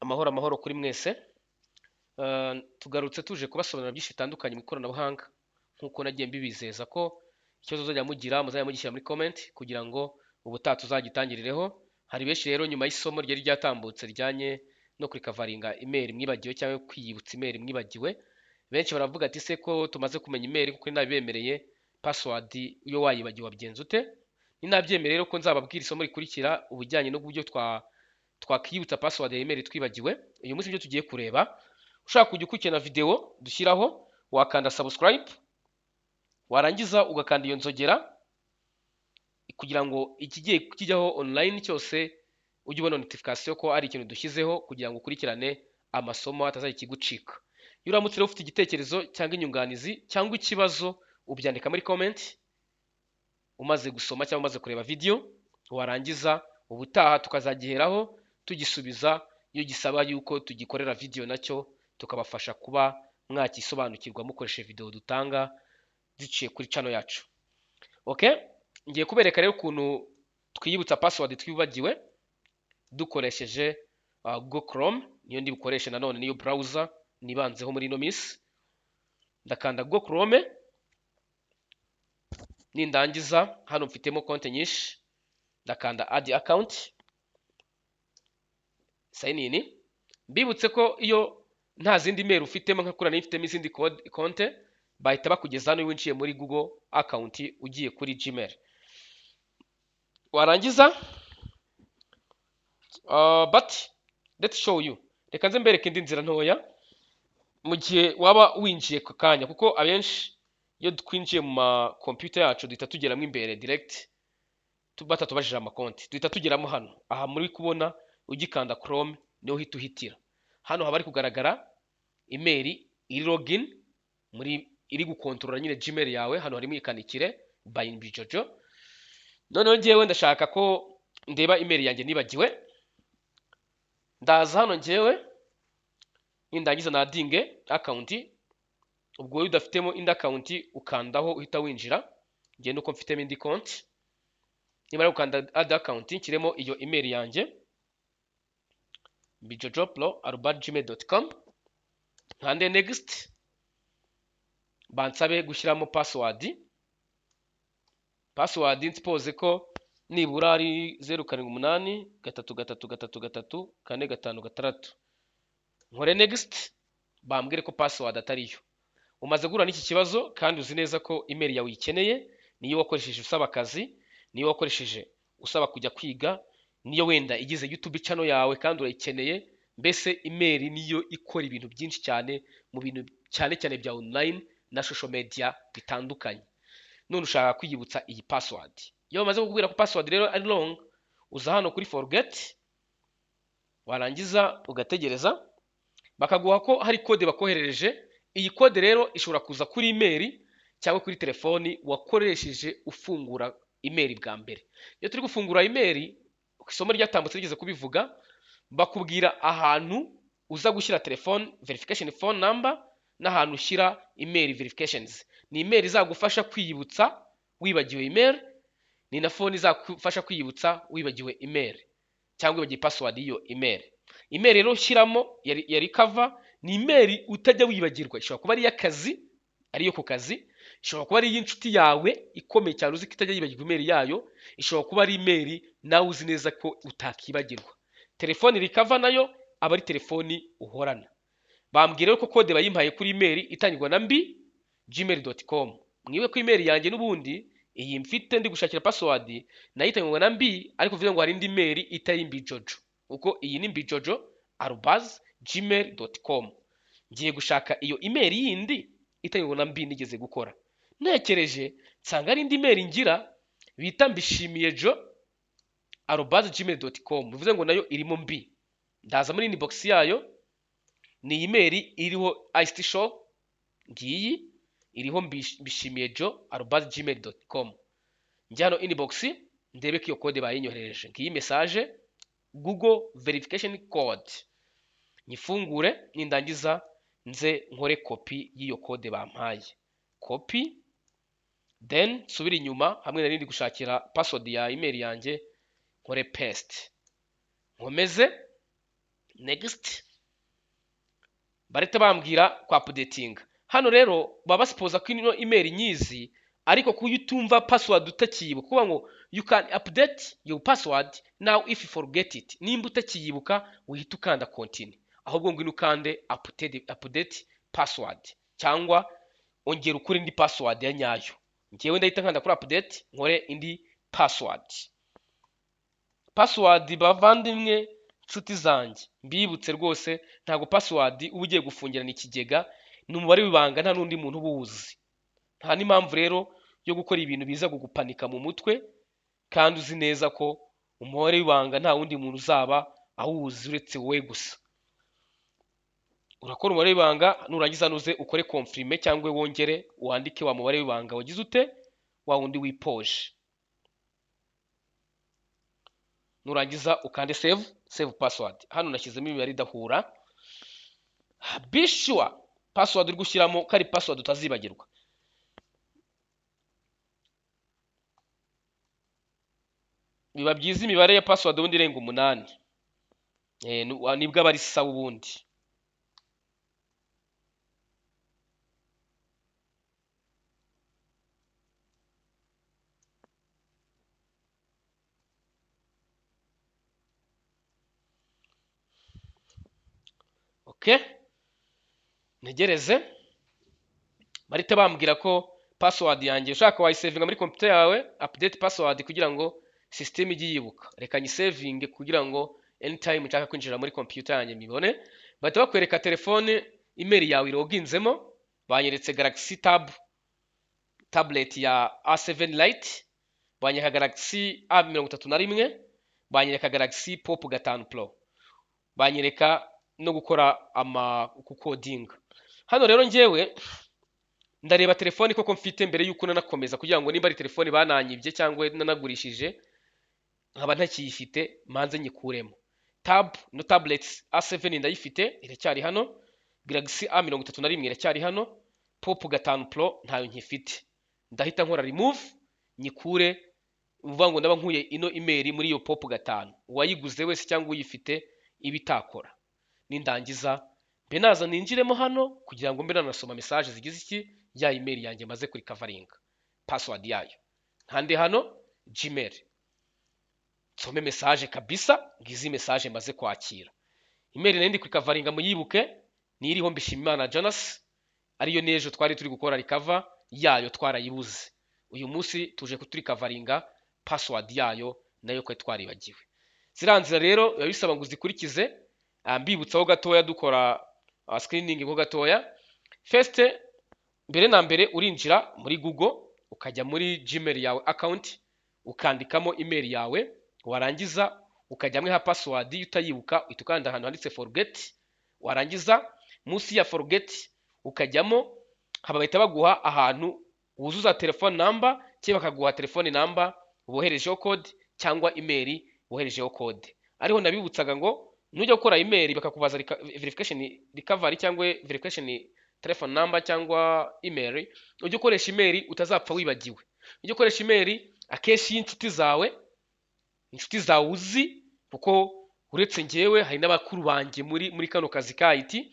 Amahoro, amahoro kuri mwese. Tugarutse tuje kubasobanurira byinshi bitandukanye mu ikoranabuhanga, nk'uko nagiye mbibizeza ko ikibazo muzajya mugira muzajya mugishyira muri comment kugira ngo ubutaha tuzagitangirireho. Hari benshi rero nyuma y'isomo ryari ryatambutse rijyanye no kurecoveringa email mwibagiwe cyangwa kwiyibutsa email mwibagiwe, benshi baravuga ati: "Se ko tumaze kumenya email, kuko nabibemereye, password iyo wayibagiwe wabigenza ute?" Ninabyemereye rero ko nzababwira isomo rikurikira ubujyanye n'uburyo twakwiyibutsa password ya email twibagiwe. Uyu munsi ibyo tugiye kureba, ushaka kujya ukurikirana video dushyiraho, wakanda subscribe, warangiza ugakanda iyo nzogera kugira ngo ikigiye kijyaho online cyose ujye ubona notification ko ari ikintu dushyizeho, kugira ngo ukurikirane amasomo atazajya kigucika. Iyo uramutse rero ufite igitekerezo cyangwa inyunganizi cyangwa ikibazo, ubyandika muri comment umaze gusoma cyangwa umaze kureba video, warangiza ubutaha tukazagiheraho tugisubiza. Iyo gisaba yuko tugikorera video, nacyo tukabafasha kuba mwakisobanukirwa mukoresheje video dutanga ziciye kuri channel yacu. Okay, ngiye kubereka rero ukuntu twiyibutsa password twibagiwe dukoresheje Google Chrome. Niyo ndi bukoreshe nanone, niyo browser nibanzeho muri ino minsi. Ndakanda Google Chrome, nindangiza hano mfitemo konti nyinshi, ndakanda add account, sign in. Mbibutse ko iyo nta zindi email ufitemo, nka kuriya nifitemo izindi konte, bahita bakugeza hano winjiye muri Google account ugiye kuri Gmail. Warangiza, but let's show you, reka nze mbereke indi nzira ntoya mu gihe waba winjiye ku kanya, kuko abenshi iyo twinjiye mu ma computer yacu duhita tugeramo imbere direct batatubajije amakonti, duhita tugeramo hano. Aha muri kubona, ugikanda Chrome niho uhita uhitira. Hano haba hari kugaragara email iri login muri iri gukontorora nyine Gmail yawe. Hano harimo ikanikire by Mbijojo. Noneho njyewe ndashaka ko ndeba email yanjye nibagiwe. Ndaza hano njyewe, nindangiza naddinge account. Ubwo wowe udafitemo indi account, ukandaho uhita winjira. Njye nuko mfitemo indi konti, nimara gukanda add account, nshyiremo iyo email yanjye, mbijojopro@gmail.com, nkande next, bansabe gushyiramo password. Password nsuppose ko nibura ari 0783333456, nkore next, bambwire ko password atariyo. Umaze guhura n'iki kibazo kandi uzi neza ko email yawe uyikeneye, niyo wakoresheje usaba akazi, niyo wakoresheje usaba kujya kwiga, niyo wenda igize YouTube channel yawe kandi urayikeneye. Mbese email niyo ikora ibintu byinshi cyane mu bintu cyane cyane bya online na social media bitandukanye. None ushaka kwiyibutsa iyi password. Iyo bamaze kukubwira ko password rero ari wrong, uza hano kuri forget, warangiza ugategereza bakaguha ko hari code bakoherereje. Iyi code rero ishobora kuza kuri email cyangwa kuri telefoni wakoresheje ufungura email bwa mbere. Iyo turi gufungura email, isomo ryatambutse rigeze kubivuga, bakubwira ahantu uza gushyira telefone verification phone number n'ahantu ushyira email verifications. Ni email izagufasha kwiyibutsa wibagiwe email, ni na phone izagufasha kwiyibutsa wibagiwe email cyangwa wibagiwe password y'iyo email. Email rero ushyiramo ya recover ni email utajya wibagirwa. Ishobora kuba ari iy'akazi, ari iyo ku kazi, ishobora kuba ari iy'inshuti yawe ikomeye cyane uzi ko itajya yibagirwa email yayo, ishobora kuba ari email nawe uzi neza ko utakibagirwa. Telefoni recover nayo aba ari telefoni uhorana. Bambwira ko code bayimpaye kuri email itangirwa na mbi gmail.com. Mwibuke ko email yanjye n'ubundi iyi mfite ndi gushakira password nayo itangirwa na mbi, ariko bivuze ngo hari indi email itari mbijojo, kuko iyi ni mbijojo@gmail.com. Ngiye gushaka iyo email yindi itangirwa na mbi nigeze gukora. Ntekereje nsanga ari indi email ngira bita mbishimiyejo@gmail.com, bivuze ngo nayo irimo mbi. Ndaza muri inbox yayo, ni email iriho ICT show, ngiyi iriho mbishimiyejo@gmail.com. Njya hano inbox ndebe ko iyo code bayinyoherereje. Ngiyi message, Google verification code, nyifungure, nindangiza nze nkore copy y'iyo code bampaye. Copy, then nsubire inyuma hamwe nari ndi gushakira password ya email yanjye, nkore paste, nkomeze. Next. Barahita bambwira kwa updating. Hano rero baba basupposa ko ino email nyizi, ariko kuyo utumva password utakiyibuka, kuvuga ngo you can update your password now if you forget it. Nimba utakiyibuka uhita ukanda continue, ahubwo ngwino ukande update password cyangwa ongera ukore indi password ya nyayo. Njyewe ndahita nkanda kuri update nkore indi password. Password bavandimwe, nshuti zanjye, mbibutse rwose, ntabwo password uba ugiye gufungirana ikigega, ni umubare w'ibanga, nta n'undi muntu uba uwuzi. Nta n'impamvu rero yo gukora ibintu biza kugupanika mu mutwe kandi uzi neza ko umubare w'ibanga nta wundi muntu uzaba awuzi uretse wowe gusa. Urakora umubare w'ibanga, nurangiza nuze ukore confirm cyangwa wongere wandike wa mubare w'ibanga wagize ute, wa wundi wipoje. Nurangiza ukande save password. Hano nashyizemo imibare idahura. Be sure password uri gushyiramo ko ari password utazibagirwa. Biba byiza imibare ya password ubundi irenga 8. Nibwo aba ari sawa ubundi. Okay, ntegereze barite bambwira ko password yanjye, ushaka wayisevinga muri computer yawe, update password kugira ngo system ijye yibuka. Reka nyisevinge kugira ngo anytime nshaka kwinjira muri computer yanjye mbibone. Bahita bakwereka telefone email yawe iroginzemo, banyeretse Galaxy Tab tablet ya A7 Lite, banyereka Galaxy A31, banyereka Galaxy Pop 5 Pro, banyereka no gukora ama kukodinga. Hano rero njyewe ndareba telefone koko mfite mbere yuko nanakomeza, kugira ngo nimba ari telefone bananyibye cyangwa nanagurishije nkaba ntakiyifite manze nyikuremo. Tab no tablet A7 ndayifite iracyari hano, Galaxy A31 iracyari hano, Pop 5 Pro ntayo nkifite. Ndahita nkora remove nyikure, uvuga ngo ndaba nkuye ino email muri iyo Pop 5, uwayiguze wese cyangwa uyifite ibitakora. Nindangiza mbe naza ninjiremo hano kugira ngo mbe nanasoma message zigize iki ya email yanjye maze kuri covering password yayo. Nkande hano Gmail nsome message kabisa, ngizi message maze kwakira. Email nari ndi kuri covering muyibuke, ni iriho Mbishimimana Jonas, ariyo nejo twari turi gukora recover yayo twarayibuze. Uyu munsi tuje kuturi coveringa password yayo nayo ko twaribagiwe. Ziriya nzira rero biba bisaba ngo uzikurikize. Mbibutsaho gatoya dukora screening ho gatoya. First, mbere na mbere urinjira muri Google ukajya muri Gmail yawe account, ukandikamo email yawe, warangiza ukajya hamwe ha password, iyo utayibuka uhita ukanda ahantu handitse forget, warangiza munsi ya forget ukajyamo, haba bahita baguha ahantu wuzuza telephone number cyangwa bakaguha telephone number boherejeho code cyangwa email boherejeho code. Ariho nabibutsaga ngo nujya gukora email bakakubaza verification recovery cyangwa verification telephone number cyangwa email, ujye ukoresha email utazapfa wibagiwe. Ujye ukoresha email akenshi y'inshuti zawe, inshuti zawe uzi, kuko uretse njyewe hari n'abakuru banjye muri kano kazi ka IT,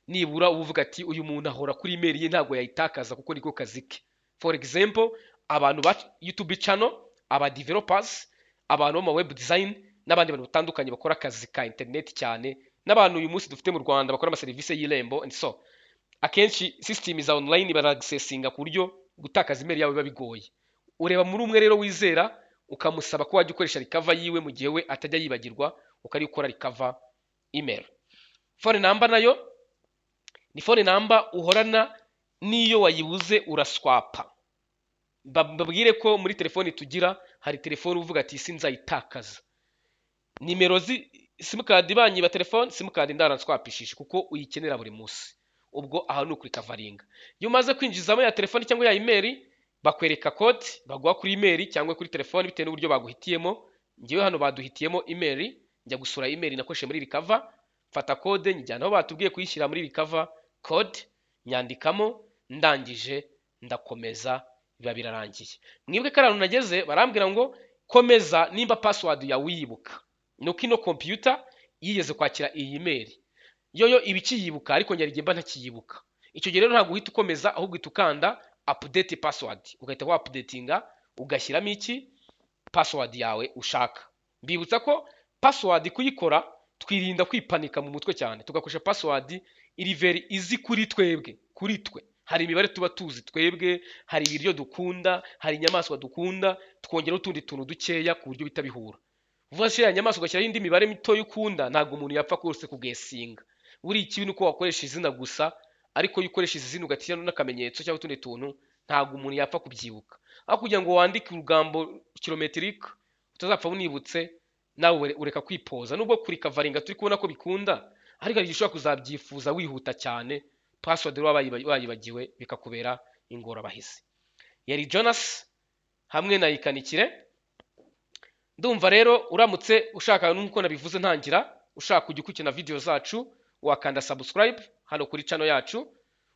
nibura uvuga ati uyu muntu ahora kuri email ye ntabwo yayitakaza kuko niko kazi ke. For example, abantu ba YouTube channel, aba developers, abantu bo mu web design n'abandi bantu batandukanye bakora akazi ka internet cyane, n'abantu uyu munsi dufite mu Rwanda bakora ama service y'irembo and so. Akenshi system za online baraccessinga ku buryo gutakaza email yawe biba bigoye. Ureba muri umwe rero wizera ukamusaba ko wajya ukoresha recover yiwe mu gihe we atajya yibagirwa, ukarikora recover email. Phone number nayo ni phone number uhorana, niyo wayibuze uraswapa. Mbabwire ko muri telefoni tugira hari telefoni uvuga ati sinzayitakaza. Nimero zi simukadi banyiba telefone, simukadi ndaranswapishije kuko uyikenera buri munsi. Ubwo aha ni ukuri kavaringa. Iyo umaze kwinjizamo ya telefoni cyangwa ya email, bakwereka code baguha kuri email cyangwa kuri telefoni bitewe n'uburyo baguhitiyemo. Njyewe hano baduhitiyemo email, njya gusura email nakoresheje muri recover, mfata code njyana aho batubwiye kuyishyira muri recover code, nyandikamo, ndangije ndakomeza biba birarangiye. Mwibwe ko ahantu nageze barambwira ngo komeza nimba password yawe uyibuka. Nuko ino computer Yigeze kwakira iyi email, yo iba ikiyibuka, ariko njye mba ntakiyibuka. Icyo gihe rero ntabwo uhita ukomeza, ahubwo uhita ukanda update password, ugahita wa updatinga, ugashyiramo iki? Password yawe ushaka. Mbibutsa ko password kuyikora twirinda kwipanika mu mutwe cyane, tugakoresha password iri very easy kuri twebwe. Kuri twe hari imibare tuba tuzi twebwe, hari ibiryo dukunda, hari inyamaswa dukunda, twongeraho utundi tuntu dukeya ku buryo bihita bihura vuba. Se ya nyamaswa ugashyiraho indi mibare mitoya ukunda, ntabwo umuntu yapfa rwose kuguessinga. Buriya ikibi ni uko wakoresha izina gusa, ariko iyo ukoresha izina ugashyiraho n'akamenyetso cyangwa utundi tuntu, ntabwo umuntu yapfa kubyibuka. Aho kugira ngo wandike urugambo kilometrique utazapfa unibutse, nawe ureka kwipoza. Nubwo kurecoveringa turi kubona ko bikunda, ariko hari igihe ushobora kuzabyifuza wihuta cyane, password waba wayibagiwe, bikakubera ingorabahizi. Yari Jonas hamwe na Ikanikire. Ndumva rero uramutse ushaka, nk'uko nabivuze ntangira, ushaka kujya ukurikirana video zacu, wakanda subscribe hano kuri channel yacu,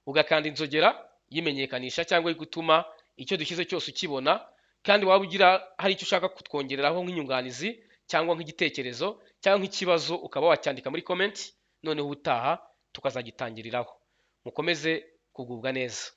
ugakanda inzogera yimenyekanisha cyangwa gutuma icyo dushyize cyose ukibona. Kandi waba ugira hari icyo ushaka kutwongereraho nk'inyunganizi cyangwa nk'igitekerezo cyangwa nk'ikibazo, ukaba wacyandika muri comment, noneho ubutaha tukazagitangiriraho. Mukomeze kugubwa neza.